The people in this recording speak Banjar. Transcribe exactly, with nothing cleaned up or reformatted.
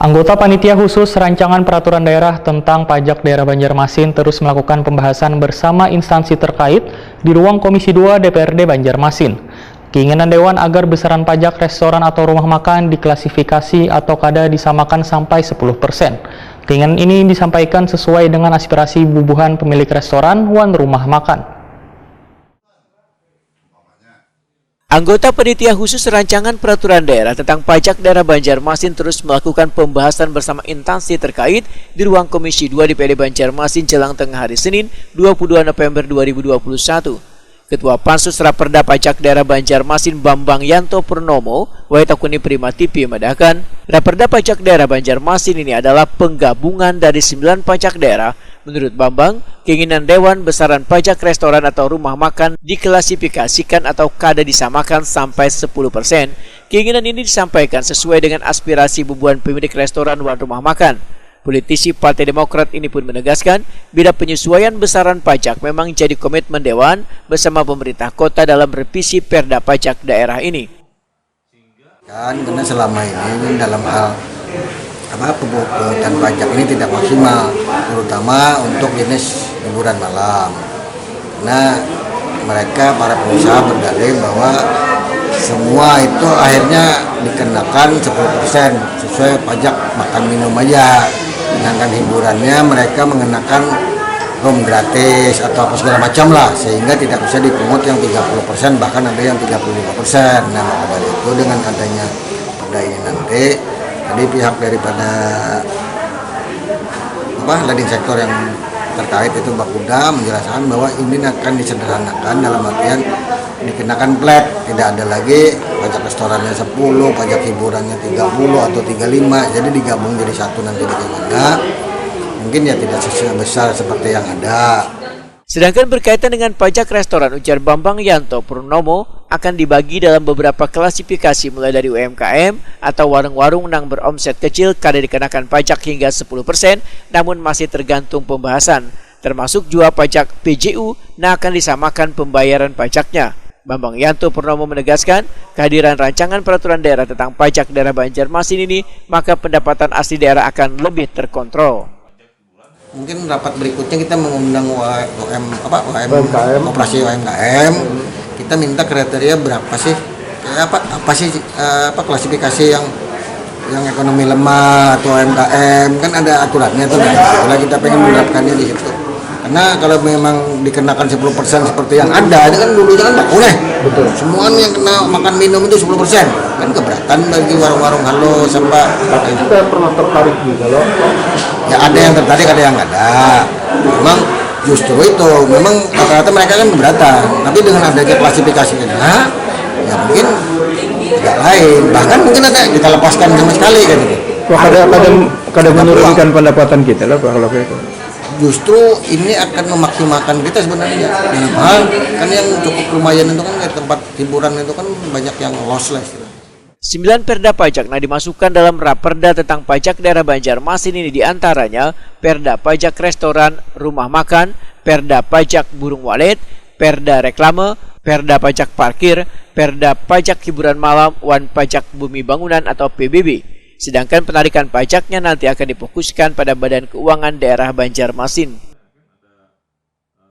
Anggota Panitia Khusus Rancangan Peraturan Daerah tentang Pajak Daerah Banjarmasin terus melakukan pembahasan bersama instansi terkait di ruang Komisi dua D P R D Banjarmasin. Keinginan Dewan agar besaran pajak restoran atau rumah makan diklasifikasi atau kada disamakan sampai sepuluh persen. Keinginan ini disampaikan sesuai dengan aspirasi bubuhan pemilik restoran wan rumah makan. Anggota Panitia Khusus Rancangan Peraturan Daerah tentang Pajak Daerah Banjarmasin terus melakukan pembahasan bersama intansi terkait di ruang Komisi dua D P R D Banjarmasin jelang tengah hari Senin, dua puluh dua November dua ribu dua puluh satu. Ketua Pansus Raperda Pajak Daerah Banjarmasin Bambang Yanto Purnomo, Waitakuni Prima T V madahkan, Raperda Pajak Daerah Banjarmasin ini adalah penggabungan dari sembilan pajak daerah. Menurut Bambang, keinginan Dewan besaran pajak restoran atau rumah makan diklasifikasikan atau kada disamakan sampai sepuluh persen. Keinginan ini disampaikan sesuai dengan aspirasi bubuhan pemilik restoran wan rumah makan. Politisi Partai Demokrat ini pun menegaskan, bila penyesuaian besaran pajak memang jadi komitmen Dewan bersama pemerintah kota dalam revisi perda pajak daerah ini. Kan karena selama ini dalam hal apa pemungutan pajak ini tidak maksimal, terutama untuk jenis hiburan malam. Karena mereka para pengusaha berdalih bahwa semua itu akhirnya dikenakan sepuluh persen sesuai pajak makan minum aja. Sedangkan hiburannya mereka mengenakan room gratis atau apa segala macam lah, sehingga tidak bisa dipungut yang tiga puluh persen, bahkan ada yang tiga puluh lima persen. Nah, maka dari itu dengan adanya perda ini nanti, tadi pihak daripada apa leading sector yang terkait itu Bakuda menjelaskan bahwa ini akan disederhanakan dalam artian dikenakan flat, tidak ada lagi pajak restorannya sepuluh, pajak hiburannya tiga puluh atau tiga lima, jadi digabung jadi satu nanti bagaimana. Mungkin ya tidak besar seperti yang ada. Sedangkan berkaitan dengan pajak restoran, ujar Bambang Yanto Purnomo, akan dibagi dalam beberapa klasifikasi mulai dari U M K M atau warung-warung nang beromset kecil kada dikenakan pajak hingga sepuluh persen, namun masih tergantung pembahasan, termasuk jua pajak P J U nang akan disamakan pembayaran pajaknya. Bambang Yanto Purnomo menegaskan, kehadiran rancangan peraturan daerah tentang pajak daerah Banjarmasin ini, maka pendapatan asli daerah akan lebih terkontrol. Mungkin rapat berikutnya kita mengundang UM apa UM, UMKM. Operasi UMKM. Kita minta kriteria berapa sih? Kayak apa apa sih uh, apa klasifikasi yang yang ekonomi lemah atau UMKM kan ada aturannya tuh kan. Kalau kita pengen menerapkannya di situ. Karena kalau memang dikenakan sepuluh persen seperti yang ada, itu kan dulunya kan baku nih. Betul. Semua yang kena makan minum itu sepuluh persen. Kan keberatan bagi warung-warung halo sampai. Tapi kita pernah tertarik nih kalau ya ada yang tertarik, ada yang ada. Memang justru itu memang rata-rata mereka kan keberatan, tapi dengan adanya klasifikasi ini, nah, ya mungkin tidak lain, bahkan mungkin ada kita lepaskan sama sekali kan itu. Wah, ada ada kada menurunkan pendapatan kita lah kalau itu. Justru ini akan memaksimalkan kita sebenarnya dalam hal kan yang cukup lumayan itu kan tempat hiburan itu kan banyak yang loss lah istilahnya. Sembilan perda pajak nah dimasukkan dalam raperda tentang pajak daerah Banjarmasin ini diantaranya perda pajak restoran, rumah makan, perda pajak burung walet, perda reklame, perda pajak parkir, perda pajak hiburan malam, wan pajak bumi bangunan atau P B B. Sedangkan penarikan pajaknya nanti akan difokuskan pada Badan Keuangan Daerah Banjarmasin.